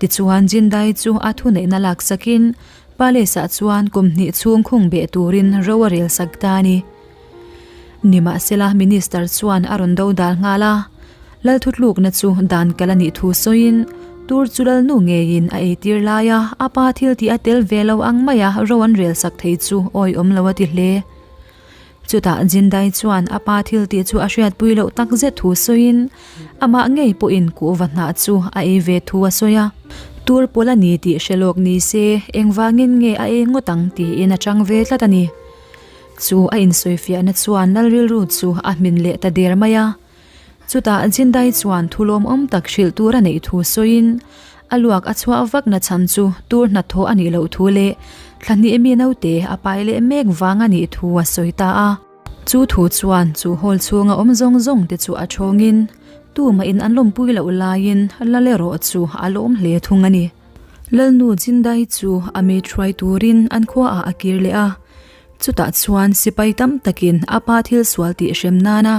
Tichuan Jindai chu a thuneihna laksakin Palace-ah chuan kum hnih chhung khung beh turin ro a rel sak ta a ni. Nimahsela Minister chuan a rawn do dal nghal a, Lal thutlukna chu dan kal a nih thu sawiin tur chu Lalnu ngeiin a eitir laia a pa thil tih a tel ve lo ang maia ro an rel sak thei chu awihawm lo a ti hle. Chutah Jindai chuan a pa thil tih chu a hriatpui loh tak zet thu sawiin amah ngei pawhin kuhva hnah chu a ei ve thu a sawi a. Tur pawl a ni tih hre lawk ni se engvangin nge a ei ngawt ang tiin a chang ve tlat a ni. Chu a insawifiahna chuan Lal rilru chu a hmin leh ta der mai a. Chutah Jindai chuan thu lawmawm tak hrilh tur a neih thu sawiin a luak a chhuah vakna chhan chu tur hnathawh a nih loh thu leh thla hnih mi naute a pai leh mek vang a nih thu a sawi ta a. Chu thu chuan chu hall chhunga awm zawng zawng te chu a thawngin tumahin an lawmpui loh laiin Lal erawh chu a lawm hle thung a ni. Lalnu Jindai chu a mi hruai turin an khuaah a kir leh a. Chutah chuan sipai tam takin a pa thil sual tih hrem nana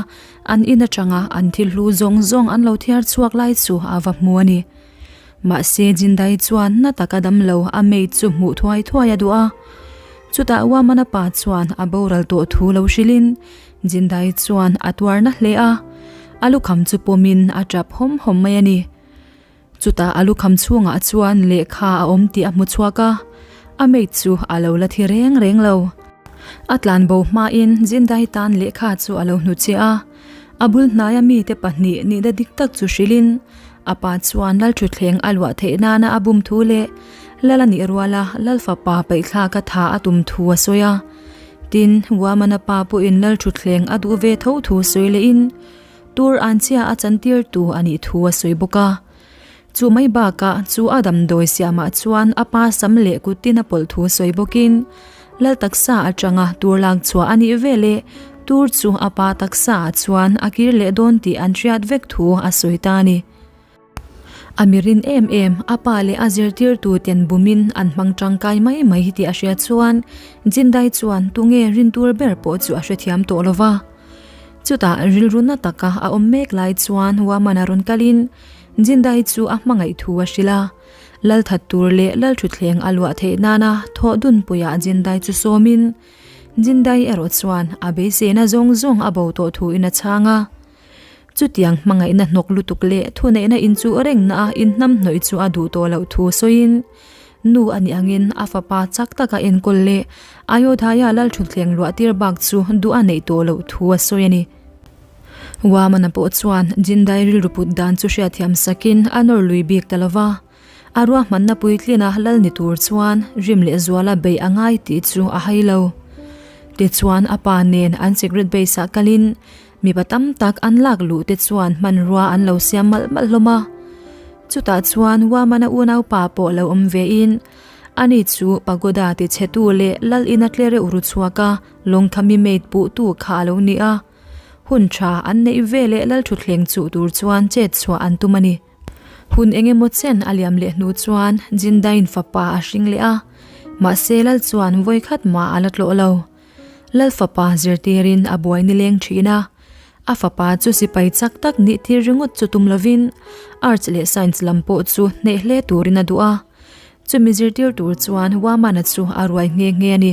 an in atanga an thil hlu zawng zawng an lo thiar chhuak lai chu a va hmu a ni. Mahse Jindai chuan na taka dam lo a maid chu hmuh thuai thuai a duh a. Chutah Wamana pa chuan a boral tawh thu lo hrilhin Jindai chuan a tuar na hle a, a lukham chu pawmin a tap hawm hawm mai a ni. Chutah a lukham chhungah chuan lehkha a awm tih a hmu chhuak a, a maid chu a lo la thi reng reng lo. A tlanbo hmain Jindai tan lehkha chu a lo hnuchhiah a, a bul hnaia mite pahnih nihna dik tak chu hrilhin a pa chuan Lalthuthleng a luah theih nana a bum thu leh Lal a nih ruala Lalfapa paihthlak a tha a tum thu a sawi a. Tin, Wamana pa pawhin Lalthuthleng a duh ve tho thu sawi lehin, Tur an chia a chantirtu a nih thu a sawi bawk a. Chu mai bakah chu a damdawi siamah chuan a pa sam leh kuttin a pawlh thu sawi bawkin Lal taksa atanga tur lak chhuah a nih veleh tur chu a pa taksa ah chuan a kir leh dawn tih an hriat vek thu a sawi ta a ni. A mirin em em, a pa leh a zirtirtu ten bumin an hmang tangkai mai mai tih a hriat chuan Jindai chuan tunge rin tur ber pawh chu a hrethiam tawh lova. Chutah rilru na taka a awm mek lai chuan Waman a rawn kalin Jindai chu a hmangaih thu a hrilh a. Lal that tur leh lal thutthleng a luah theih nana thawh dunpuiah Jindai chu sawmin Jindai erawh chuan a beiseina zawng zawng a bo tawh thuin a chhang a. Chutiang hmangaihna hnawk lutuk leh thuneihna inchuh rengna a inhnamhnawih chu a duh tawh loh thu sawiin, nu a nih angin a fapa chak taka enkawl leh Ayodhaya lalthutthleng luahtir bak chu duh a neih tawh loh thu a sawi a ni. Wamana pawh chuan Jindai rilru put dan chu hriatthiam sakin a nawr lui bik ta lova, a ruahmanna puitlina lal ni tur chuan rim leh zuala beih a ngai tih chu a hai lo. Tichuan a pa nen an secret base-ah kalin Mipa tam tak an lak luh te chuan hmanrua an lo siam malh malh hlawm a. Chutah chuan Wamana unaupa pawh lo awm ve in, ani chu pagoda ti chhe tu leh lal ina tle reuh ru chhuak a lawngthami maid puh tu kha a lo ni a. Hun tha an neih ve leh lal thutthleng chuh tur chuan chet chhuah an tum a ni. Hun eng emaw chen a liam leh hnu chuan Jindain fapa a hring leh a, mahse lal chuan vawikhat mah a la tlawh lo. Lal fapa zirtirin a buai nileng thin a, a fapa chu sipai chak tak nih tir ringawt chu tum lovin Arts leh Science lam pawh chu hneh hle turin a duh a, chumi zirtir tur chuan Wamana chu a ruai nghe nghe a ni.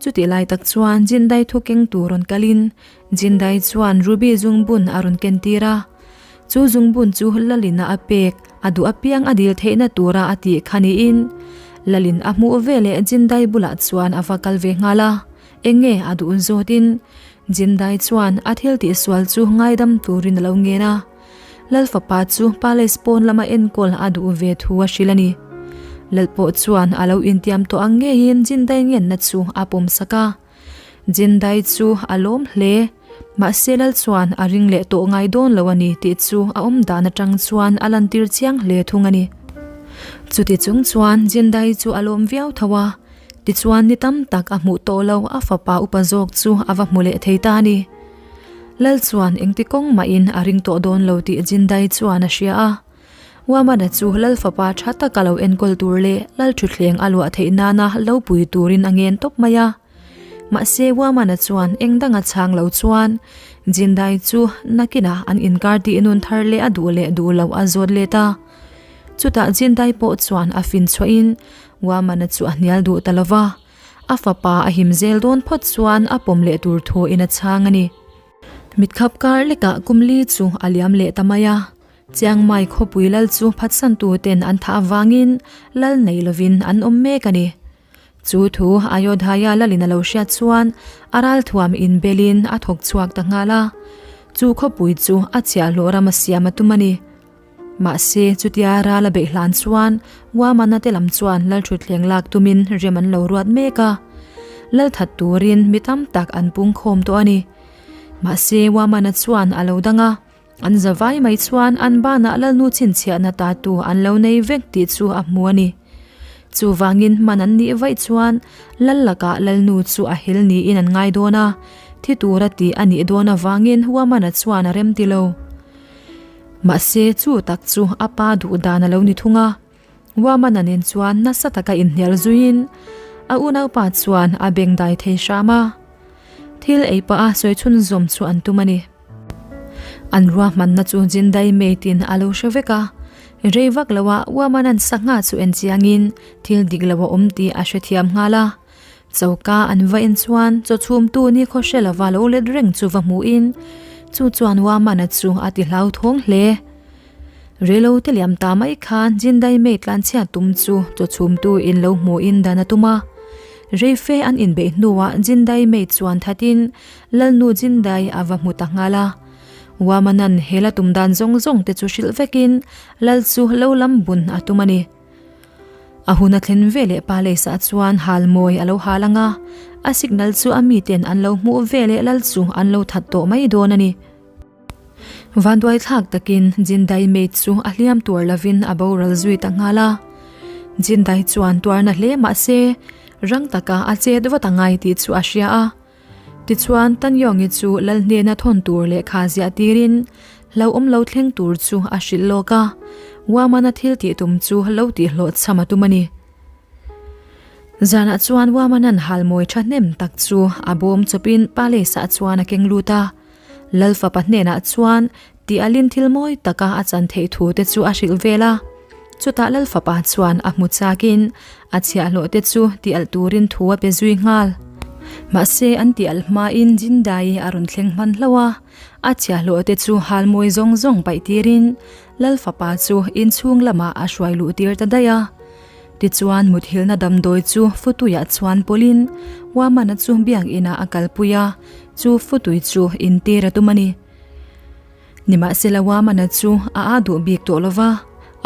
Chutih lai tak chuan Jindai thu keng tur rawn kalin Jindai chuan Ruby zungbun a rawn ken tir a, chu zungbun chu Lalina a pek a duh apiang a dil theihna tura a tih kha niin Lalin a hmuh veleh Jindai bulah chuan a va kal ve nghal a, eng nge a duh zawtin Jindai chuan a thil tihsual chu ngaidam turin a lo ngen a, Lal fapa chu palace pawn lama enkawl a duh ve thu a hrilh a ni. Lal pawh chuan a lo intiam tawh ang ngeiin Jindai ngenna chu a pawm sak a. Jindai chu a lawm hle. Mahse Lal chuan a ring leh tawh ngai dawn lo a ni tih chu a awm dan atang chuan a lantir chiang hle thung a ni. Chuti chung chuan Jindai chu a lawm viau tho a, tichuan ni tam tak a hmuh tawh lo a fapa upa zawk chu a va hmu leh thei ta a ni. Lal chuan engti kawng mahin a ring tawh dawn lo tih Jindai chuan a hria a. Wamana chu Lal fapa tha taka lo enkawl tur leh Lal thutthleng a luah theih nana lo pui turin a ngen tawp mai a. Mahse Wamana chuan eng danga chhang lo chuan Jindai chu nakinah an inkar tih nun thar leh a duh leh duh loh a zawt let a. Chutah Jindai pawh chuan a fin chhuahin Wamana chu a hnial duh ta lo va, a fapa a him zel dawn phawt chuan a pawm leh tur thuin a chhang a ni. Mitkhap kar lekah kum li chu a liam leh ta mai a, Chiang Mai khawpui lal chu phatsantu ten an thah avangin lal nei lovin an awm mek a ni. Chu thu Ayodhaya lalin a lo hriat chuan a ralthuam inbelin a thawk chhuak ta nghal a, chu khawpui chu a chhiahhlawh ram a siam a tum a ni. Mahse, chutia ral a beih hlan chuan Wamana te lam chuan Lalthutthleng lak tumin rem an lo ruat mek a, lal that turin mi tam tak an pung khawm tawh a ni. Mahse, Wamana chuan a lo dang a, An zavai mai chuan an banah Lalnu chhinchhiahna tatu an lo nei vek tih chu a hmu a ni. Chuvangin hman an nih vaih chuan Lal lakah Lalnu chu a hel niin an ngai dawn a, thi tura tih a nih dawn avangin Huamana chuan a rem ti lo. Mahse chu tak chu a pa duh dan a lo ni thung a, Huamana nen chuan nasa taka inhnial zuiin a unaupa chuan a bengdai thei hram a, thil ei pah a sawi chhunzawm chu an tum a ni. An ruahmanna chu Jindai mate-in a lo hre vek a, rei vak loah Wamanan sangha chu en chiangin thil dik lo a awm tih a hrethiam nghal a. Choka an va en chuan chaw chhumtu ni khaw hre lova lo let reng chu va hmuhin chu chuan Wamana chu a ti hlauthawng hle. Relo te liam ta mai khan Jindai mate tlanchhiat tum chu chaw chhumtu in lo hmuhin dan a tum a. Rei fe an inbeih hnuah Jindai mate chuan thatin Lalnu Jindai a va hmu ta nghal a. Wamanan he la tum dan zawng zawng te chu hrilh vekin Lal chu lo lam bun a tum a ni. A hun a thlen veleh Palace ah chuan hal mawi a lo hal ang a, a signal chu a miten an lo hmuh veleh Lal chu an lo that tawh mai dawn a ni. Vanduai thlak takin Jindai maid chu a hliam tuar lovin a boral zui ta nghal a. Jindai chuan tuarna hle mah se rang taka a chet vat a ngai tih chu a hria a. Tichuan, Tanyongi chu Lal hnena thawn tur lehkha ziah tirin hlauhawm lo thleng tur chu a hrilh lawk a, Wamana thil tih tum chu lo tih hlawhchham a tum a ni. Zanah chuan Wamanan halmawi thahnem tak chu a bawm chawpin Palace-ah chuan a keng lut a, Lal fapa hnenah chuan tih alin thil mawi taka a chan theih thu te chu a hrilh vel a. Chutah Lal fapa chuan a hmu chakin a chhiahhlawh te chu tih alh turin thu a pe zui nghal. Mahse an tih alh hmain Jindai a rawn thleng hman hlauh a, a chhiahhlawh te chu halmawi zawng zawng paih tirin Lal fapa chu inchhung lamah a hruai luh tir ta daih a. Tichuan muthilhna damdawi chu Futuiah chuan pawlhin Wamana chu biakinah a kalpui a, chu Futui chu intir a tum a ni. Nimahsela Wamana chu a a duh bik tawh lo va,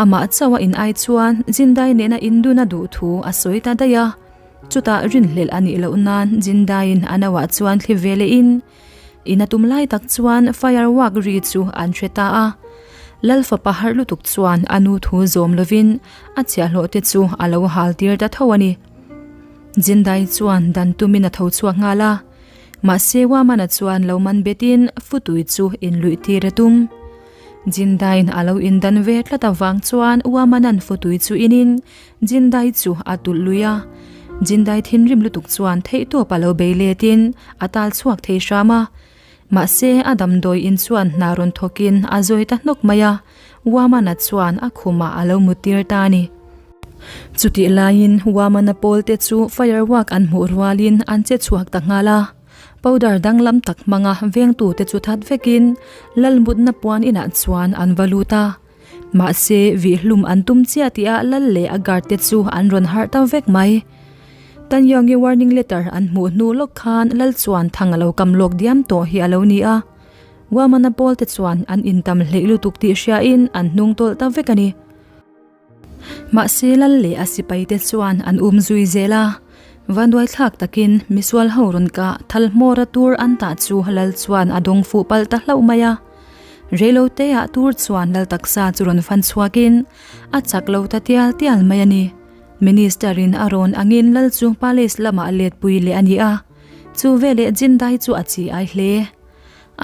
amah chauh a in ai chuan Jindai nena indun a duh thu a sawi ta daih a. Chutah rinhlelh a nih loh nan Jindaiin a nauah chuan thli ve lehin In a tum lai tak chuan firework ri chu an hre ta a. Lal fapa harh lutuk chuan a nu thu zawm lovin a chhiahhlawh te chu a lo hal tir ta tho a ni. Jindai chuan dan tumin a tho chhuak nghal a. Mahse Wamana chuan lo man betin Futui chu inluih tir a tum. Jindaiin a lo indan ve tlat avang chuan Wamana'n Futui chu inin Jindai chu a tulh lui a, Jindai thinrim lutuk chuan theihtawp a lo bei letin a tal chhuak thei hram a. Mahse, a damdawi in chuan hna rawn thawkin a zawi ta hnawk mai a, Wamana chuan a khumah a lo muttir ta a ni. Chutih laiin Wamana pawlte chu firework an hmuh rualin an che chhuak ta nghal a, powder danglam tak hmanga vengtute chu that vekin Lalmutna puan inah chuan an va lut a. Mahse, vihhlum an tum chiah tihah Lal leh a guard te chu an rawn harh ta vek mai. Tanyongi warning letter an hmuh hnu lawk khan Lal chuan thang a lo kam lawk diam tawh hi a lo ni a. Wamana pawl te chuan an intam hleih lutuk tih hriain an hnung tawlh ta vek a ni. Mahse, Lal leh a sipai te chuan an um zui zel a. Vanduai thlak takin misual ho rawn kah thal hmawra tur an tah chu Lal chuan a dawng fuh palh ta hlauh mai a. Reiloteah tur chuan Lal taksa chu rawn fan chhuakin a chak lo ta tial tial mai a ni. Minister in a rawn angin Lal chu Palace lamah letpui leh a ni a, chu veleh Jindai chu a chi ai hle.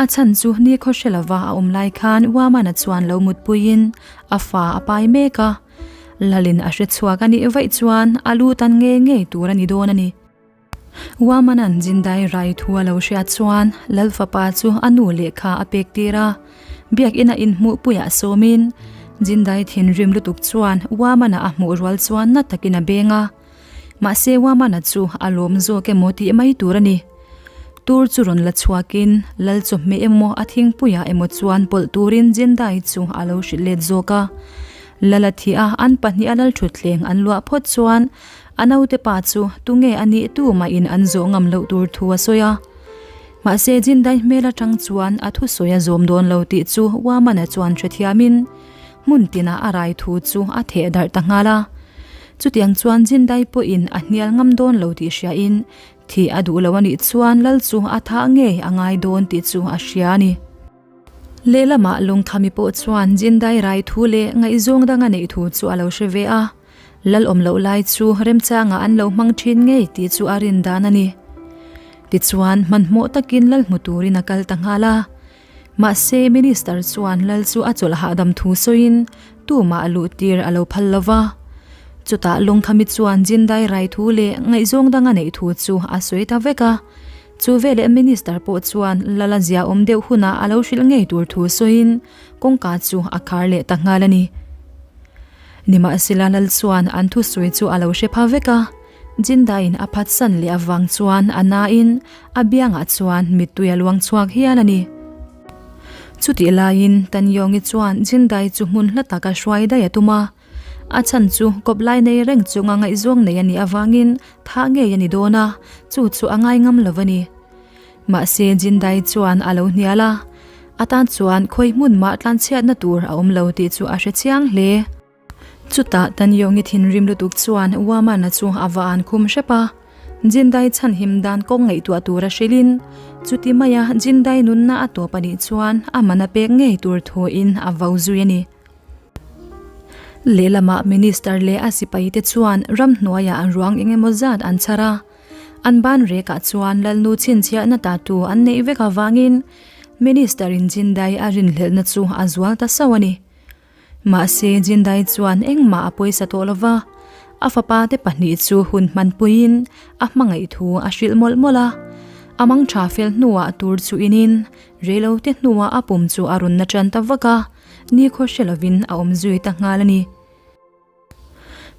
A chhan chu nikhaw hre lova a awm lai khan Wamana chuan lo mutpuiin a fa a pai mek a, Lalin a hre chhuak a nih vaih chuan a lu tan ngei ngei tur a ni dawn a ni. Wamanan Jindai rai thu a lo hriat chuan Lal fapa chu a nu lehkha a pek tir a, biakina inhmuhpuiah sawmin Jindai thinrim lutuk chuan Wamana a hmuh rual chuan na takin a beng a. Mahse Wamana chu a lawm zawk emaw tih mai tur a ni. Tur chu rawn la chhuakin lal chawhmeh emaw a thingpuiah emaw chuan pawlh turin Jindai chu a lo hrilh let zawk a. Lal a thih a, an pahniha lal thutthleng an luah phawt chuan a naute pa chu tunge a nih tumahin an zawh ngam loh tur thu a sawi a. Mahse Jindai hmel atang chuan a thusawi a zawm dawn lo tih chu Wamana chuan hrethiamin hmun tinah a rai thu chu a theh darh ta nghal a. Chutiang chuan Jindai pawhin a hnial ngam dawn lo tih hriain thih a duh lo a nih chuan lal chu a thah ngei a ngai dawn tih chu a hria a ni. Lehlamah Lungthami pawh chuan Jindai rai thu leh ngaihzawng dang a neih thu chu a lo hre ve a. Lal awm loh lai chu remchangah an lo hmang thin ngei tih chu a rin dan a ni. Tichuan, hmanhmawh takin lal hmu turin a kal ta nghal a. Mahse, Minister chuan lal chu a chawlh hahdam thu sawiin tumah luh tir a lo phal lo va. Chutah Lungthami chuan Jindai rai thu leh ngaihzawng dang a neih thu chu a sawi ta vek a. Chu veleh Minister pawh chuan lal a zia awm deuh hunah a lo hrilh ngei tur thu sawiin kawngka chu a khar leh ta nghal a ni. Nimahsela lal chuan an thusawi chu a lo hre pha vek a, Jindaiin a phatsan leh avang chuan a nain a biangah chuan mittui a luang chhuak hial a ni. Chutih laiin Tanyongi chuan Jindai chu hmun hla taka hruai daih a tum a, a chhan chu kawp lai nei reng chunga ngaihzawng nei a nih avangin thah ngei a ni dawn a, chu chu a ngai ngam lo a ni. Mahse Jindai chuan a lo hnial a, a tan chuan khawi hmun mah tlanchhiatna tur a awm lo tih chu a hre chiang hle. Chutah Tanyongi thinrim lutuk chuan Wamana chu a va an khum hrep a, Jindai chhanhim dan kawng ngaihtuah tura hrilhin chuti maia Jindai nunna a tawp a nih chuan a man a pek ngei tur thuin a vo zui a ni. Lehlamah Minister leh a sipaite chuan ramhnuaiah an ruang eng emaw zat an chhar a, An ban rekah chuan Lalnu chhinchhiahna tatu an neih vek avangin Minister in Jindai a rinhlelhna chu a zual ta sauh a ni. Mahse Jindai chuan engmah a pawisa tawh lova, a fapa te pahnih chu hun hmanpuiin a hmangaih thu a hrilh mawlh mawlh a. A mangtha fel hnuah tur chu inin reilote hnuah a pum chu a rawn na tan ta vak a, nikhaw hre lovin a awm zui ta nghal a ni.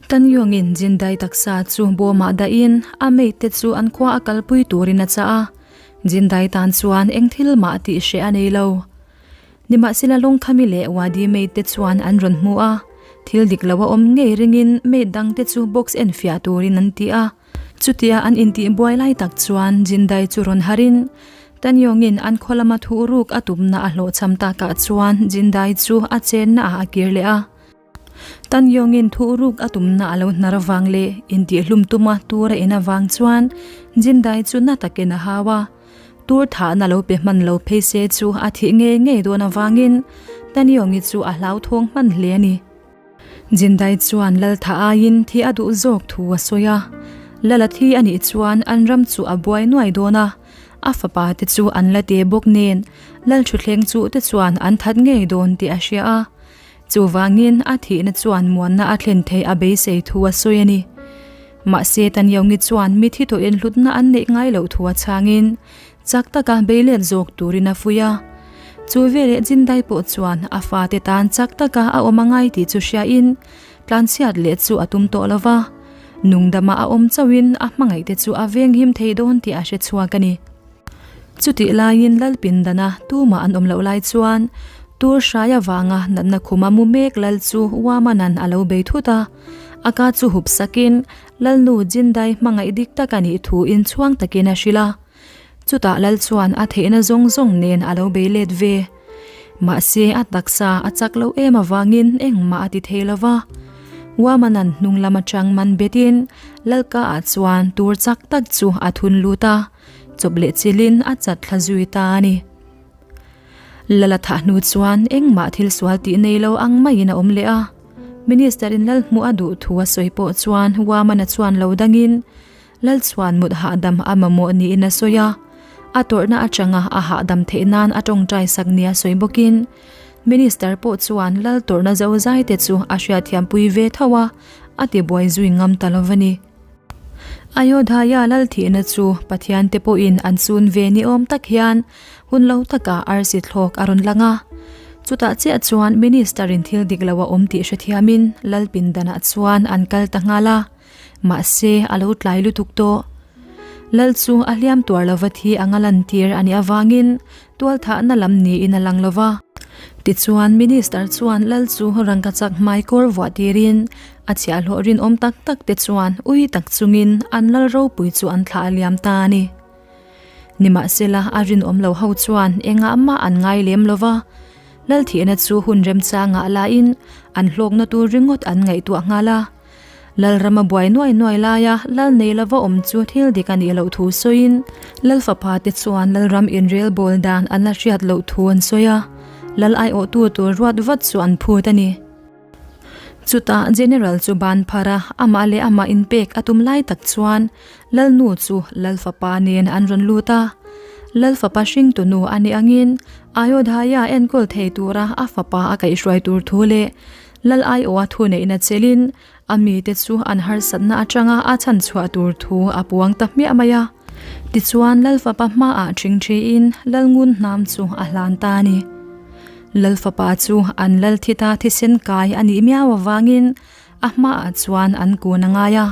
Tanyuangin Jindai taksa chu bawmah dahin a mate te chu an khua a kalpui turin a chah a, Jindai tan chuan eng thil mah tih hreh a nei lo. Nimahsela Lungkhami leh Wadi mate te chuan an rawn hmu a, thil dik lo a awm ngei ringin mate dang te chu box en fiah turin an ti a. Chutia an intih buai lai tak chuan Jindai chu rawn harin Tanyuangin an khaw lama thuh ruk a tumna a hlawhchham takah chuan Jindai chu a chenna ah a kir leh a. Tanyongin thuh ruk a tumna a lo hnar avang leh intihhlum tuma tur a en avang chuan Jindai chu na takin a hau a. Tur thahna lo pe hman lo phei se chu a thih ngei ngei dawn avangin Tanyongi chu a hlauthawng hman hle a ni. Jindai chuan lal thah aiin thi a duh zawk thu a sawi a. Lal a thi a nih chuan an ram chu a buai nuai dawn a, a fapa te chu an la te bawk nen lal thutthleng chuh te chuan an that ngei dawn tih a hria a. Chuvangin a thihna chuan muanna a thlen theih a beisei thu a sawi a ni. Mahse Tanyawngi chuan mithi tawhin hlutna an neih ngai loh thu a chhangin chak taka beilet zawk turin a fuih a. Chu veleh Jindai pawh chuan a fate tan chak taka a awm a ngai tih chu hriain tlanchhiat leh chu a tum tawh lo va, nungdama a awm chauhin a hmangaihte chu a venghim thei dawn tih a hre chhuak a ni. Chutih laiin Lalpindana tumah an awm loh lai chuan Tur hrai avanga natna khuma mu mek lal chu Wamanan a lo bei thut a, a ka chu hup sakin Lalnu Jindai hmangaih dik tak a nih thu inchhuang takin a hrilh a. Chutah lal chuan a theihna zawng zawng nen a lo bei let ve. Mahse a taksa a chak loh em avangin engmah a ti thei lo va. Wamanan hnung lam atang man betin Lalka ah chuan tur chak tak chu a thun lut a. Chawp leh chilin a chat thla zui ta a ni. Lala thah hnu chuan engmah thil sual tih nei lo ang maiin a awm leh a. Minister in lal hmuh a duh thu a sawi pawh chuan Wamana chuan lo dangin lal chuan mut hahdam a mamawh niin a sawi a. A tawrhna atanga a hahdam theih nan a tawngtai sak nia sawi bawkin Minister pawh chuan lal tawrhna zozai te chu a hriatthiampui ve tho a, a tibuai zui ngam ta lo va ni. Ayodhaya lal thihna chu Pathian te pawhin an chun ve ni awm tak hian hun lo takah arsi thlawk a rawn lang a. Chutah chiah chuan Minister in thil dik lo a awm tih hrethiamin Lal pindanah chuan an kal ta nghal a, mahse a lo tlai lutuk tawh. Lal chu a hliam tuar lova thi anga lantir a nih avangin tualthahna lam niin a lang lova. Tichuan Minister chuan Lal chu rangkachak hmaikawr vuah tirin a chhiahhlawh rinawm tak tak te chuan ui tak chungin an Lal ropui chu an thlah a liam ta a ni. Nimahsela a rinawm lo ho chuan engah mah an ngai lem lo va, Lalthihna chu hun remchangah lain an hlawkna tur ringawt an ngaihtuah nghal a. Lalrama buai nuai nuai laia Lal nei lova awm chu thil dik a nih loh thu sawiin Lalfapa te chuan Lalram inrel bawl dan an la hriat loh thu an sawi a, Lal aiawhtu tur ruat vat chu an phut a ni. Chutah General chu ban phar a, amah leh amah inpek a tum lai tak chuan Lalnu chu Lalfapa nen an rawn lut a. Lalfapa hringtu nu a nih angin Ayodhaya enkawl thei tura a fapa a kaihhruai tur thu leh Lal aiawha thuneihna chelin a mite chu an harsatna atanga a chhanchhuah tur thu a puang ta hmiah mai a. Tichuan Lalfapa hmaah ṭhingṭhiin Lalngun hnam chu a hlan ta a ni. Lalfapa chu an lal thi ta thisen kai a nih miau avangin a hmaah chuan an kun a ngai a.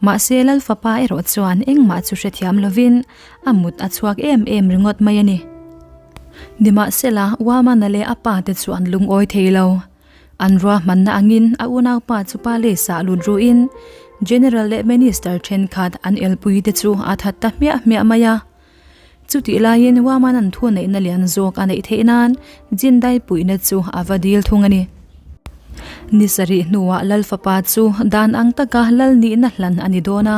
Mahse Lalfapa erawh chuan engmah chu hrethiam lovin a mut a chhuak em em ringawt mai a ni. Nimahsela Wamana leh a pa te chu an lungawi thei lo. An ruahmanna angin a unaupa chu palace ah lut ruhin General leh Minister thenkhat an elpui te chu a that ta hmiah hmiah mai a. Chutih laiin Wamanan thu neihna lian zawk a neih theih nan Jindai puihna chu a va dil thung a ni. Ni sarih hnuah Lal fapa chu dan ang taka Lal nihna hlan a ni dawn a.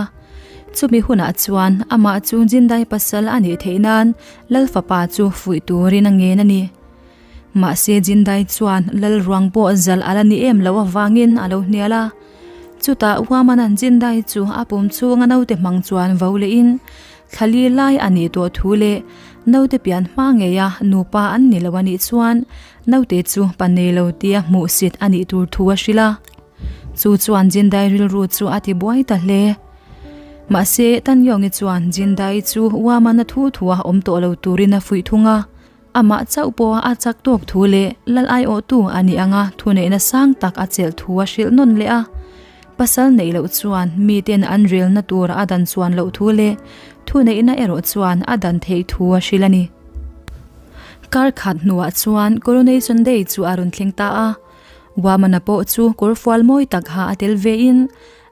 Chumi hunah chuan amah chu Jindai pasal a nih theih nan Lal fapa chu fuih turin a ngen a ni. Mahse Jindai chuan Lal ruang pawh zal a la ni em loh avangin a lo hnial a. Chutah Wamanan Jindai chu a pum chhunga naute hmang chuan vo lehin thla li lai a nih tawh thu leh naute pian hma ngeia nupa an ni lo a nih chuan naute chu pa nei lo tia hmuhsit a nih tur thu a hrilh a. Chu chuan Jindai rilru chu a ti buai ta hle. Mahse Tanyawngi chuan Jindai chu Wamana thu thua awm tawh lo turin a fuih thung a. Amah chauh pawha a chak tawk thu leh lal aiawhtu a nih anga thuneihna sang tak a chelh thu a hrilh nawn leh a. Pasal neih loh chuan miten an relna tur a dan chuan loh thu leh thuneihna erawh chuan a dan theih thu a hrilh a ni. Kar khat hnuah chuan Coronation Day chu a rawn thleng ta a. Wamana pawh chu kawr fual mawi tak ha a tel vein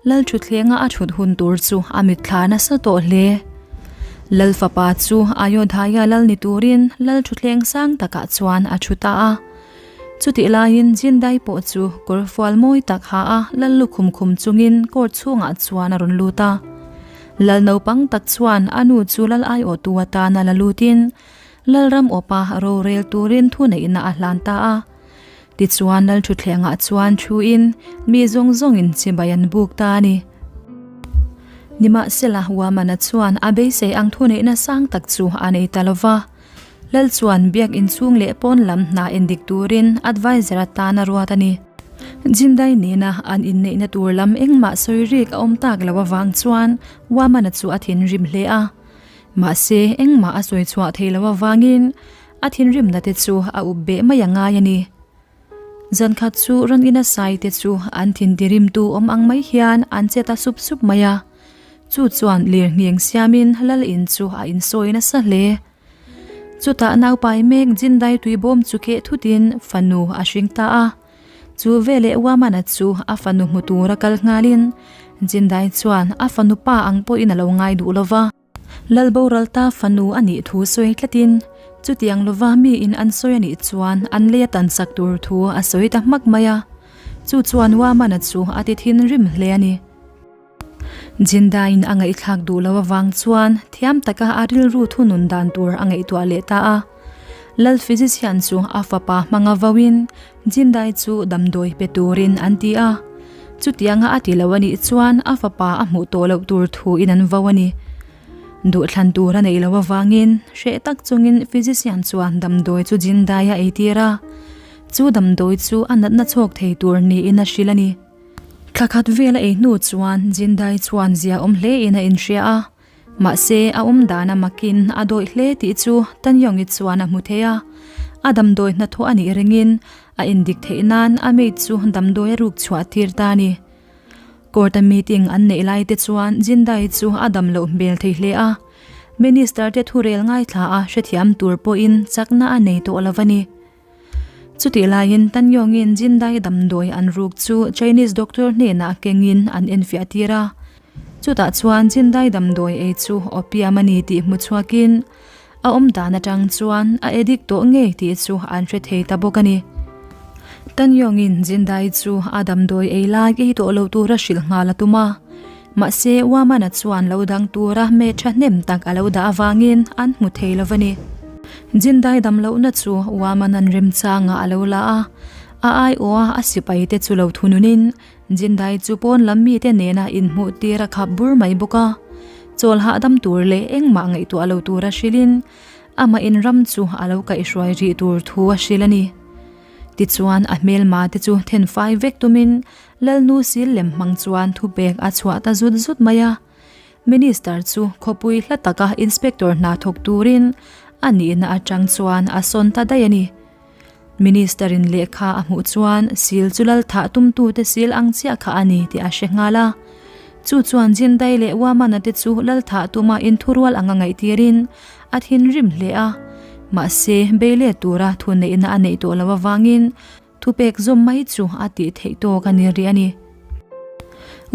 Lal thutthlenga a thut hun tur chu a mitthla nasa tawh hle. Lal fapa chu Ayodhaya lal ni turin lal thutthleng sang takah chuan a thu ta a. Chutih laiin Jindai pawh chu kawr fual mawi tak ha a lal lukhum khum chungin court chhungah chuan a rawn lut a. Lal naupang tak chuan a nu chu lal aiawhtu atana la lutin Lalram awpa rorel turin thuneihna a hlan ta a. Tichuan lal thutthlengah chuan thuin mi zawng zawngin chibai an buk ta a ni. Nimahsela Wamana chuan a beisei ang thuneihna sang tak chu a nei ta lo va. Lal chuan biak inchhung leh pawn lam hna endik turin adviser atan a ruat a ni. Jindai nena an inneihna tur lam engmah sawi rik a awm tak lo avang chuan Wamana chu a thinrim hle a. Mahse engmah a sawi chhuah thei lo avangin A thinrimna te chu a up beh mai a ngai a ni. Zankhat chu rawn ina sai te chu an thintirimtu awm ang mai hian an che ta sup sup mai a. Chu chuan lir ngheng siamin lal in chu a insawi nasa hle. Chutah naupai mek Jindai tuibawm chu keh thutin fanu a hring ta a. Chu veleh Wamana chu a fanu hmu tura kal nghalin Jindai chuan a fanu pa ang pawhin a lo ngai duh lova. Lal boral ta fanu a nih thu sawi tlatin, chutiang lova miin an sawi a nih chuan an lei a tan sak tur thu a sawi ta hmak mai a. Chu chuan Wamana chu a ti thinrim hle a ni. Jindaiin a ngaihthlak duh lo avang chuan thiam taka a rilru thunun dan tur a ngaihtuah leh ta a. Lal physician chu a fapa hmanga vauin Jindai chu damdawi pe turin an ti a. Chutianga a ti lo a nih chuan a fapa a hmuh tawh loh tur thuin an vo a ni. Duhthlan tur a neih loh avangin hreh tak chungin physician chuan damdawi chu Jindai a eitir a. Chu damdawi chu a natna chhawk thei tur niin a hrilh a ni. Thla khat vel a ei hnu chuan Jindai chuan zia awm hlein a inhria a. Mahse, a awm dan a makin a dawih hle tih chu Tanyongi chuan a hmu thei a. A damdawi hnathawh a nih ringin a indik theih nan a maid chu damdawi a ruk chhuah tir ta a ni. Court a meeting an neih lai te chuan Jindai chu a dam loh hmel thei hle a. Minister te thurel ngaithla a hrethiam tur pawhin chakna a nei tawh lo a ni. Chutih laiin Tan Yongin Jindai damdawi an ruk chu Chinese doctor hnenah kengin an enfiah tir a. Chutah chuan Jindai damdawi ei chu opium a ni tih hmu chhuakin a awm dan atang chuan a addict tawh ngei tih chu an hre thei ta bawk a ni. Tan Yongin Jindai chu a damdawi ei lai ei tawh lo tura hrilh nghal a tum a. Mahse Wamana chuan lo dang tura me thahnem tak a lo dah avangin an hmu thei lo va ni. Jindai dam lohna chu Wamanan remchangah a lo la a, a aiawha a sipaite chu lo thununin Jindai chu pawn lam mite nena inhmuh tir a khap bur mai bawk a. Chawl hahdam tur leh engmah ngaihtuah lo tura hrilhin amah inram chu a lo kaihhruai rih tur thu a hrilh a ni. Tichuan a hmelma te chu thenfai vek tumin Lalnu sil lem hmang chuan thupek a chhuah ta zut zut mai a. Minister chu khawpui hla taka inspector hna thawk turin a nihna atang chuan a sawn ta daih a ni. Minister in lehkha a hmuh chuan sil chu lal thah tumtute sil ang chiah kha a ni tih a hre nghal a. Chu chuan Jindai leh Wamana te chu lal thah tuma inthurual anga ngaihtirin a thinrim hle a. Mahse, beilet tura thuneihna a neih tawh loh avangin Thupek zawm mai chu a tih theih tawk a ni rih a ni.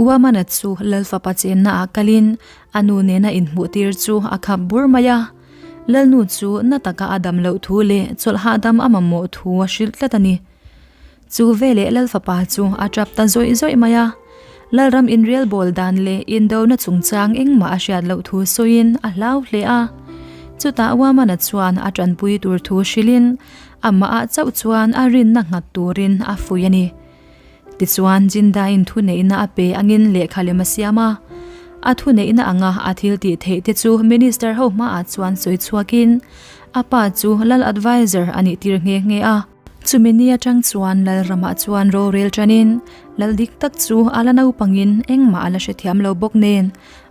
Wamana chu Lalfapa chenna ah kalin a nu nena inhmuh tir chu a khap bur mai a. Lalnu chu na taka a dam loh thu leh chawlh hahdam a mamawh thu a hrilh tlat a ni. Chu veleh Lalfapa chu a tap ta zawih zawih mai a. Lalram inrial bawl dan leh indona chungchang engmah a hriat loh thu sawiin a hlau hle a. Chutah Wamana chuan a tanpui tur thu hrilhin Amah ah chauh chuan a rinna nghat turin a fuih a ni. Tichuan Jindaiin thuneihna a pe angin lehkha lem a siam a. A thuneihna anga a thil tih theih te chu Minister ho hmaah chuan sawi chhuakin a pa chu Lal Adviser a nih tir nghe nghe a. Chumi ni atang chuan Lalramah chuan rorel tanin Lal dik tak chu a la naupangin engmah a la hrethiam lo bawk nen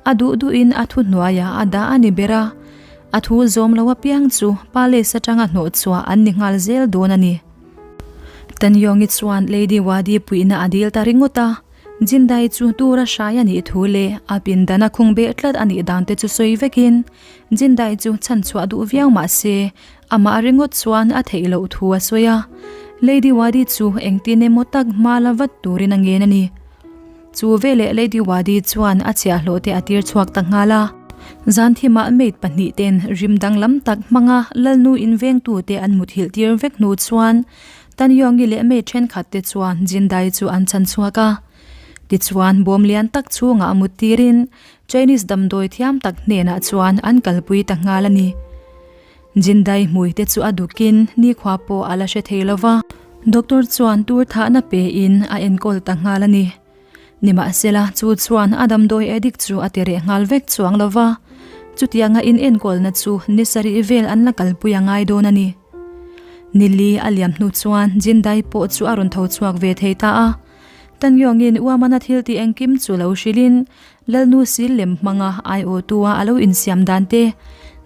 a duh duhin a thuhnuaiah a dah a ni ber a. A thu zawm lo apiang chu palace atanga hnawhchhuah an ni nghal zel dawn a ni. Tanyongi chuan Lady Wadi puihna a dil ta ringawt a, Jindai chu tura hrai a nih thu leh a pindana khung beh tlat a nih dan te chu sawi vekin Jindai chu chhanchhuah duh viau mah se amah ringawt chuan a theih loh thu a sawi a, Lady Wadi chu engtin emaw tak hma la vat turin a ngen a ni. Chu veleh Lady Wadi chuan a chhiahhlawh te a tir chhuak ta nghal a. Zanthimah maid pahnih ten rim danglam tak hmanga Lalnu invengtu te an muthilh tir vek hnu chuan Tanyongi leh maid thenkhat te chuan Jindai chu an chan chhuak a. Tichuan bawm lian tak chhungah mut tirin Chinese damdawi thiam tak hnenah chuan an kalpui ta nghal a ni. Jindai hmui te chu a dukin nikhua pawh a la hre thei lo va. Doctor chuan tur thahna pein a enkawl ta nghal a ni. Nimahsela, chu chuan a damdawi addict chu a ti reh nghal vek chuang lo va. Chutianga in enkawlna chu ni sarih vel an la kalpui a ngai dawn a ni. Nili a liam hnu chuan Jindai pawh chu a rawn tho chhuak ve thei ta a. Tanyawngin Uamana thil tih engkim chu lo hrilhin Lalnu sil lem hmanga aiawhtua a lo insiam dan te,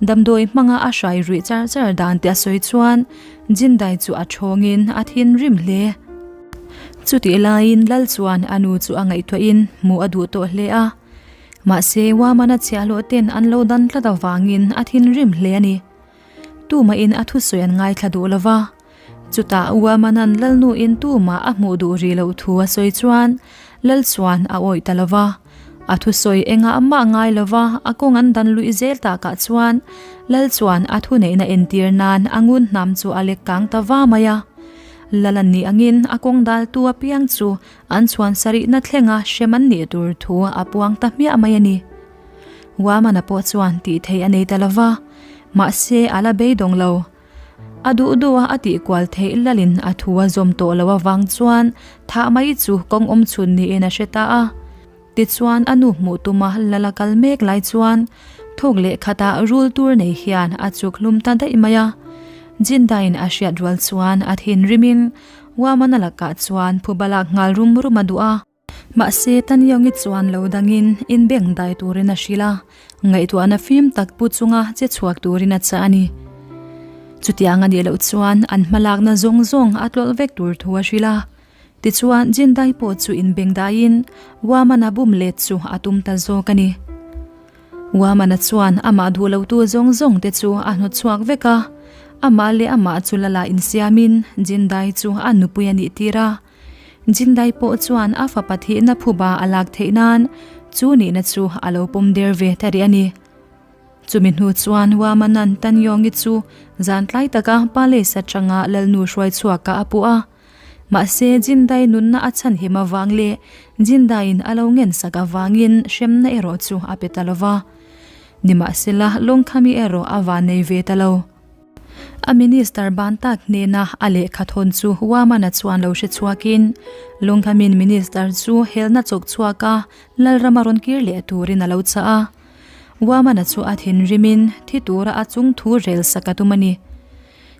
damdawi hmanga a hrai ruih char char dan te a sawi chuan Jindai chu a thawngin a thinrim hle. Chutih laiin Lal chuan a nu chu a ngaihtuahin hmuh a duh tawh hle a, mahse Wamana chhiahhlawh ten an lo dan tlat avangin a thinrim hle a ni. Tumahin a thusawi an ngaithla duh lo va. Chutah Uamanan Lalnuin tumah a hmuh duh rih loh thu a sawi chuan Lal chuan a awih ta lo va. A thusawi engah mah ngai lo va, a kawng an dan luih zel takah chuan Lal chuan a thuneihna entir nan a ngun hnam chu a lek kang ta va mai a. Lal an nih angin a kawng daltu apiang chu an chhuan sarihna thlenga hrem an nih tur thu a puang ta hmiah mai a ni. Uamana pawh chuan tih theih a nei ta lo va, mahse a la beidawng lo. A duh duh a a tih kual theih lalin a thu a zawm tawh loh avang chuan thah mai chu kawng awm chhun niin a hre ta a. Tichuan a nu hmuh tuma lal a kal mek lai chuan thawk leh khatah rul tur nei hian a chuk hlum ta daih mai a. Jindaiin a hriat rual chuan a thinrimin Wamana lakah chuan phuba lak nghal rum rum a duh a. Mahse, Tanyongi chuan lo dangin inbeng dai turin a hrilh a, ngaihtuahna fim tak pu chunga che chhuak turin a chah a ni. Chutiang a nih loh chuan an hmalakna zawng zawng a tlawlh vek tur thu a hrilh a. Tichuan Jindai pawh chu inbengdaiin Wamana bum let chu a tum ta zawk a ni. Wamana chuan amah duh lotu zawng zawng te chu a hnawt chhuak vek a, amah leh amah chu lala insiamin Jindai chu a nupui a nih tir a. Jindai pawh chuan a fapa thihna phuba a lak theih nan chu nihna chu a lo pawm der ve ta rih a ni. Chumi hnu chuan Wamanan Tanyongi chu zan tlai taka palace atanga lalnu hruai chhuakah a puh a. Mahse, Jindai nunna a chhanhim avang leh Jindaiin a lo ngensak avangin hremna erawh chu a pe ta lo va. Nimahsela, Lawngkhami erawh a van nei ve ta lo. A minister ban tak hnena a lehkha thawn chu Wamana chuan lo hre chhuakin, Lawngkhamin minister chu helna chawk chhuaka Lalrama rawn kir leh turin a lo chah a. Wamana chu a thinrimin thi tura a chung thu rel sak a tum a ni.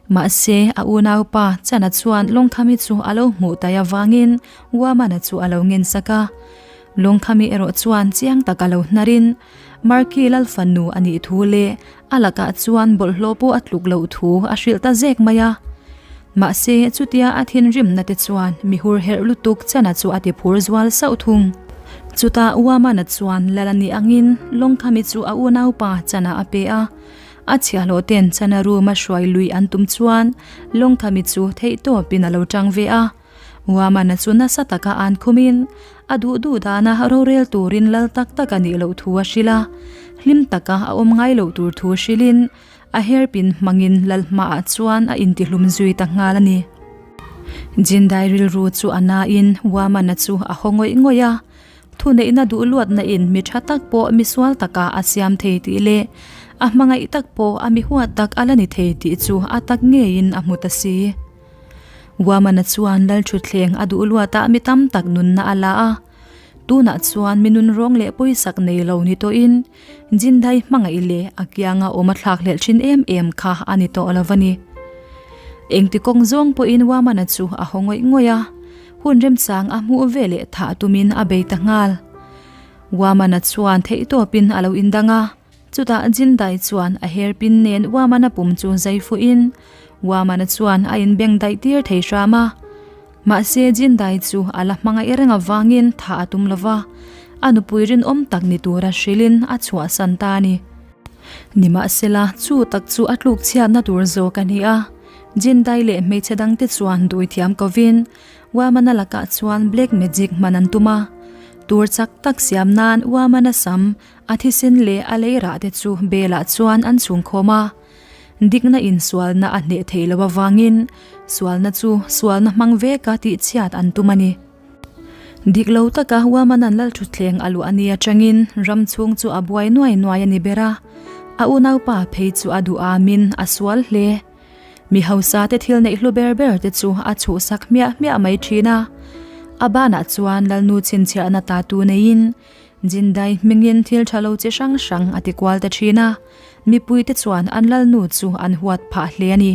Mahse, a unaupa Chana chuan Lawngkhami chu a lo hmuh tai avangin Wamana chu a lo ngensak a. Lawngkhami erawh chuan chiang tak a lo hnarin Marki Lalfanu a nih thu leh a lakah chuan bawlhhlawh pawh a tluk loh thu a hrilh ta zek mai a. Mahse, chutia a thinrimna te chuan mi hur herh lutuk Chana chu a ti phur zual sauh thung. Chutah Wamana chuan lal a nih angin Lawngkhami chu a unaupa Chana a pe a. A chhiahhlawh ten chana room a hruai lui an tum chuan Lawngkhami chu theihtawpin a lo tang ve a. Wamana chu nasa taka an khumin a duh duh dana rorel turin lal tak tak a nih loh thu a hrilh a. Hlim taka a awm ngai loh tur thu hrilhin a hairpin hmangin lal hmaah chuan a intihlum zui ta nghal a ni. Jindai rilru chu a nain Wamana chu a haw ngawih ngawih a. Thuneihna duh luatna in mi tha tak pawh mi sual takah a siam thei tih leh a hmangaih tak pawh a mi huat tak a la ni thei tih chu a tak ngeiin a hmu ta si. Wamana chuan Lalthutthleng a duh luatah mi tam tak nunna a la a, tunah chuan mi nunrawng leh pawisak nei lo ni tawhin Jindai hmangaih leh a kianga awm a thlak hlelh thin em em kha a ni tawh lo a ni. Engti kawng zawng pawhin Wamana chu a haw ngawih ngawih a. Hun remchang a hmuh ve leh thah tumin a bei ta nghal. Wamana chuan theihtawpin a lo indang a, chutah Jindai chuan a hairpin nen Wamana pum chu zai fuhin Wamana chuan a inbeng daih tir thei hram a. Mahse Jindai chu a la hmangaih reng avangin thah a tum lova, a nupui rinawm tak ni tura hrilhin a chhuahsan ta a ni. Nimahsela, chu tak chu a tlukchhiatna tur zawk a ni a. Jindai leh hmeichhe dangte chuan duithiam kovin Wamana lakah chuan black magic hman an tum a. Tur chak tak siam nan Wamana sam, a thisen leh a lei rah te chu belah chuan an chhungkhawm a. Dikna in sualna a hneh theih loh avangin sualna chu sualna hmang veka tihchhiat an tum a ni. Dik lo taka Wamana'n Lalthutthleng a luah ni atangin ram chhung chu a buai nuai nuai a ni ber a. A unaupa phei chu a duh amin a sual hle. Mi hausa te thil neih hlu ber ber te chu a chhuhsak hmiah hmiah mai thin a. A banah chuan Lalnu chhinchhiahna ta tu neiin Jindai hmingin thil tha lo chi hrang hrang a ti kual ta thin a. Mipui te chuan an Lalnu chu an huat phah hle a ni.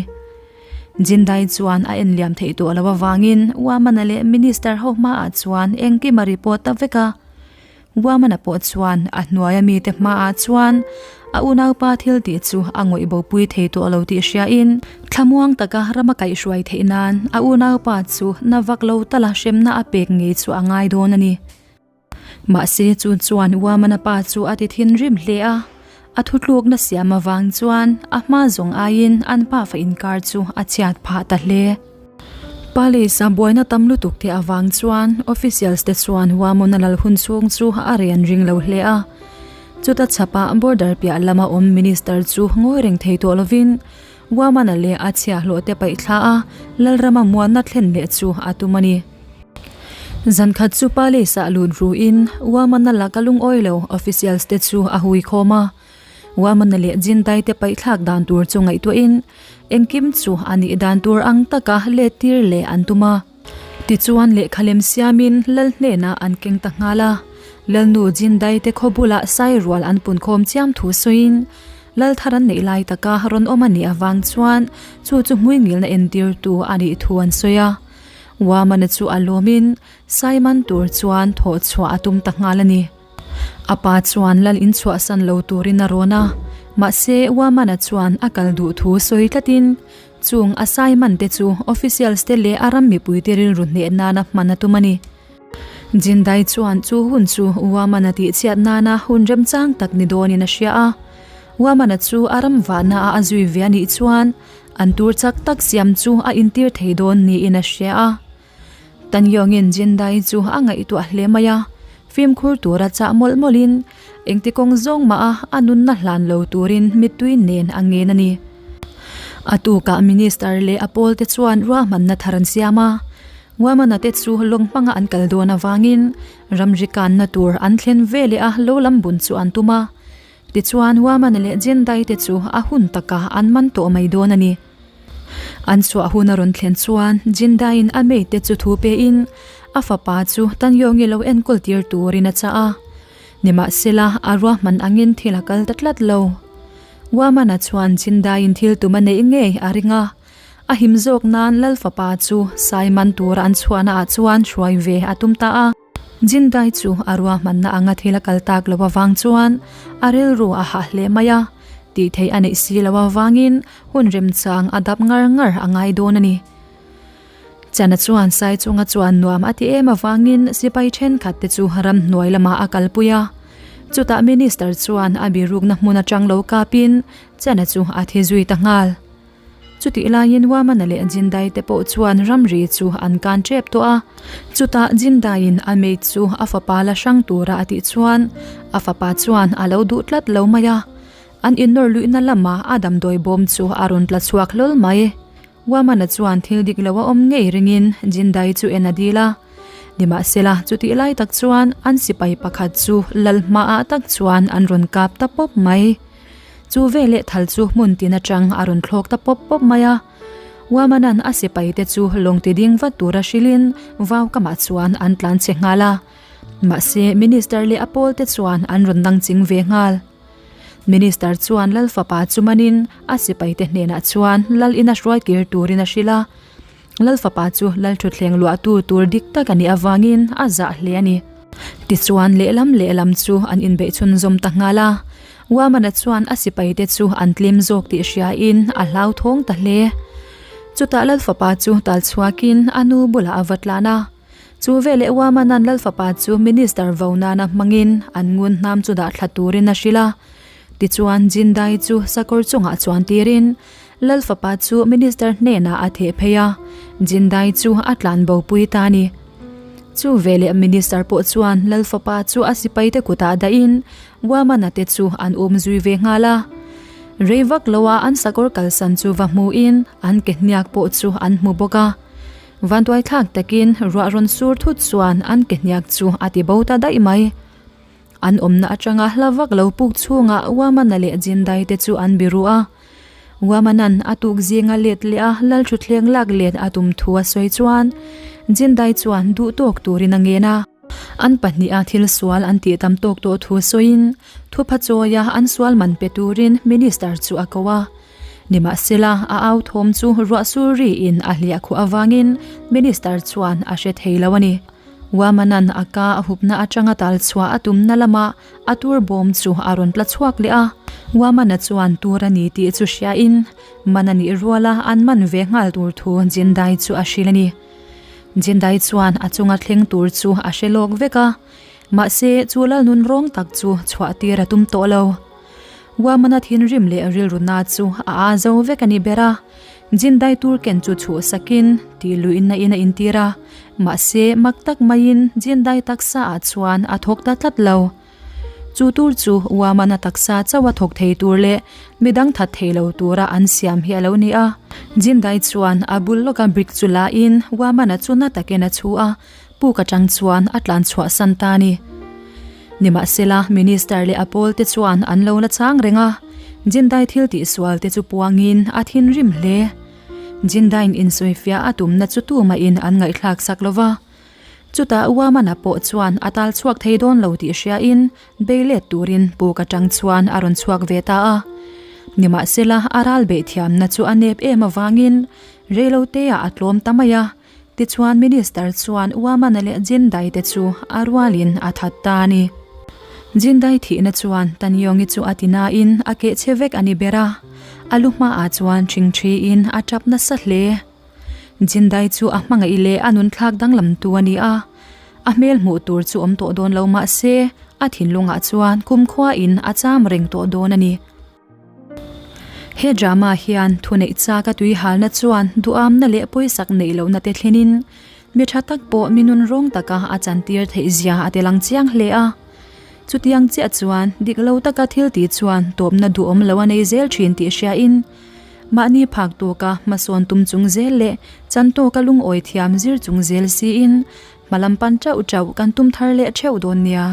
Jindai chuan a enliam theih tawh lo avangin Wamana leh Minister ho hmaah chuan engkim a report ta vek a. Wamana pawh chuan a hnuaia mite hmaah chuan a unaupa thil tih chu a ngawih bopui thei tawh lo tih hriain thlamuang taka rama kaihhruai theih nan a unaupa chu na vak lo tala hremna a pek ngei chu a ngai dawn a ni. Mahse chu chuan Wamana pa chu a ti thinrim hle a, a thutlukna siam avang chuan a hma zawng aiin an pafa inkar chu a chhiat phah ta hle. Palace-a buaina tam lutuk te avang chuan officials te chuan Wamona lal hun chhung chu a rian ring lo hle a. Chuta chhapah border piah lama awm minister chu ngawi reng thei tawh lovin Wamana leh a chhiahhlawh te paih thla a, Lalrama muanna thlen leh chu a tum a ni. Zankhat chu Palace-ah lut ruin Wamana laka lungawi lo officials te chu a hui khawm a. Wamana leh Jindai te paihthlak dan tur chu ngaihtuahin engkim chu a nih dan tur ang taka let tir leh an tum a. Tichuan lehkha lem siamin Lal hnenah an keng ta nghal a. Lalnu Jindai te khaw bulah sai rual an punkhawm chiam thu sawiin Lal thar an neih lai taka rawn awm a nih avang chuan chu chu hmuingilna entirtu a nih thu an sawi a. Wamana chu a lawmin Simon tur chuan thawh chhuah a tum ta nghal a ni. A pa chuan lal in chhuahsan lo turin a rawn a. Mahse, Wamana chuan a kal duh thu sawi tlatin chung a sai man te chu officials te leh a ram mipuite rilru hneh nana hman a tum a ni. Jindai chuan chu hun chu Wamana tihchhiat nana hun remchang tak ni dawnin a hria a. Wamana chu a ram vahnaah a zui ve a nih chuan an tur chak tak siam chu a intir thei dawn niin a hria a. Tanyawngin Jindai chu a ngaihtuah hle mai a, fimkhur tura chah mawlh mawlhin engti kawng zawng mah a a nunna hlan lo turin mittui nen a ngen a ni. A tukah Minister leh a pawlte chuan ruahmanna thar an siam a, Wamana te chu lawng hmanga an kal dawn avangin ramri kanna tur an thlen veleh a lo lam bun chu an tum a. Tichuan Wamana leh Jindai te chu a hun takah an man tawh mai dawn a ni. An chhuah hun a rawn thlen chuan Jindaiin a mate chu thu pein a fapa chu Tanyawngi lo enkawl tir turin a chah a. Nimahsela, a ruahman angin thil a kal ta tlat lo. Wamana chuan Jindaiin thil tum a neih ngei a ring a, a him zawk nan Lal fapa chu sai man tura an chhuahnaah chuan hruai ve a tum ta a. Jindai chu a ruahmanna anga thil a kal tak loh avang chuan a rilru a hah hle mai a, tih theih a neih si loh avangin hun remchang a dap ngar ngar a ngai dawn a ni. Chana chuan sai chunga chuan nuam a ti em avangin sipai thenkhat te chu ramhnuai lamah a kalpui a. Chutah Minister chuan a birukna hmun atang lo kapin Chana chu a thi zui ta nghal. Chutih laiin Wamana leh Jindai te pawh chuan ramri chu an kan tep tawh a. Chutah Jindaiin a maid chu a fapa la hrang tura a tih chuan a fapa chuan a lo duh tlat lo mai a. An innawr luihna lamah a damdawi bawm chu a rawn tla chhuak hlawl mai. Wamana chuan thil dik lo a awm ngei ringin Jindai chu en a dil a. Nimahsela, chutih lai tak chuan an sipai pakhat chu lal hmaah tak chuan an rawn kap ta pawp mai. Chu veleh thal chu hmun tin atang a rawn thlawk ta pawp pawp mai a. Wamanan a sipai te chu lawng ti ding vat tura hrilhin vau kamah chuan an tlan che nghal a. Mahse, Minister leh a pawl te chuan an rawn dang ching ve nghal. Minister chuan Lal fapa chu manin a sipai te hnenah chuan Lal ina hruai kir turin a hrilh a. Lal fapa chu Lal thutthleng luahtu tur dik tak a nih avangin a zah hle a ni. Tichuan lehlam lehlam chu an inbeih chhunzawm ta nghal a. Wamana chuan a sipaite chu an tlem zawk tih hriain a hlauthawng ta hle. Chutah Lal fapa chu tal chhuakin a nu bulah a va tlan a. Chu veleh Wamana'n Lal fapa chu Minister vo nana hmangin an ngun hnam chu dah thla turin a hrilh a. Tichuan Jindai chu sakawr chungah chuan tirin Lal fapa chu Minister hnenah a theh phei a, Jindai chu a tlan bo pui ta a ni. Chu veleh Minister pawh chuan Lal fapa chu a sipaite kutah dahin Wamana te chu an um zui ve nghal a. Rei vak loa an sakawr kalsan chu va hmuhin an ke hniak pawh chu an hmu bawk a. Vantuai thlak takin ruah rawn sur thut chuan an ke hniak chu a ti bo ta daih mai. An awmna atanga hla vak lo puk chhungah Wamana leh Jindai te chu an biru a. Wamanan a tuk zinga let leh a Lalthuthleng lak let a tum thu a sawi chuan Jindai chuan duh tawk turin a ngen a. An pahniha thil sual an tih tam tawk tawh thu sawiin thupha chawia an sual man pe turin Minister chu a ko a. Nimahsela, a au thawm chu ruah sur riin a hliah khuh avangin Minister chuan a hre thei lo a ni. Wamanan a ka a hupna atanga tal chhuah a tumna lamah a tur bawm chu a rawn tla chhuak leh a. Wamana chuan tur a ni tih chu hriain man a nih ruala an man ve nghal tur thu Jindai chu a hrilh a ni. Jindai chuan a chunga thleng tur chu a hre lawk vek a, mahse chu lalnun rawng tak chu chhuah tir a tum tawh lo. Wamana thinrim leh rilru na chu a aa zo vek a ni ber a, Jindai tur ken chu chhuh sakin tih luihna in a intir a, mahse mak tak maiin Jindai taksa ah chuan a thawk ta tlat lo. Chu tur chu Wamana taksa chauh a thawk thei tur leh midang that thei lo tura an siam hi a lo ni a. Jindai chuan a bul lawka brick chu la in Wamana chu na takin a chhu a, puk atang chuan a tlan chhuah san ta a ni. Nimahsela, Minister leh a pawl te chuan an lo la chang reng a, Jindai thil tihsual te chu puangin a thinrim hle. Jindai'n insawifiah a tumna chu tumahin an ngaihthlak sak lo va. Chutah Wamana pawh chuan a tal chhuak thei dawn lo tih hriain bei let turin puk atang chuan a rawn chhuak ve ta a. Nimahsela, a ral beih thiamna chu a nep em avangin reiloteah a tlawm ta mai a. Tichuan Minister chuan Wamana leh Jindai te chu a rualin a that ta a ni. Jindai thihna chuan Tanyongi chu a ti nain a keh che vek a ni ber a, a lu hmaah chuan ṭhingṭhiin a ṭap nasa hle. Jindai chu a hmangaih leh a nunthlak danglamtu a ni a, a hmel hmuh tur chu awm tawh dawn lo mah se a thinlungah chuan kumkhuain a cham reng tawh dawn a ni. He drama hian thuneih chak a tuihalna chuan duhamna leh pawisak neih lohna te thlenin mi tha tak pawh mi nun rawng taka a chantir theih zia a ti lang chiang hle a. Chutiang chiah chuan dik lo taka thil tih chuan tawpna duhawm lo a nei zel thin tih hriain mahni phak tawka hmasawn tum chung zel leh chan tawka lungawi thiam zir chung zel siin hmalam pan teuh teuh kan tum thar leh theuh dawn nia.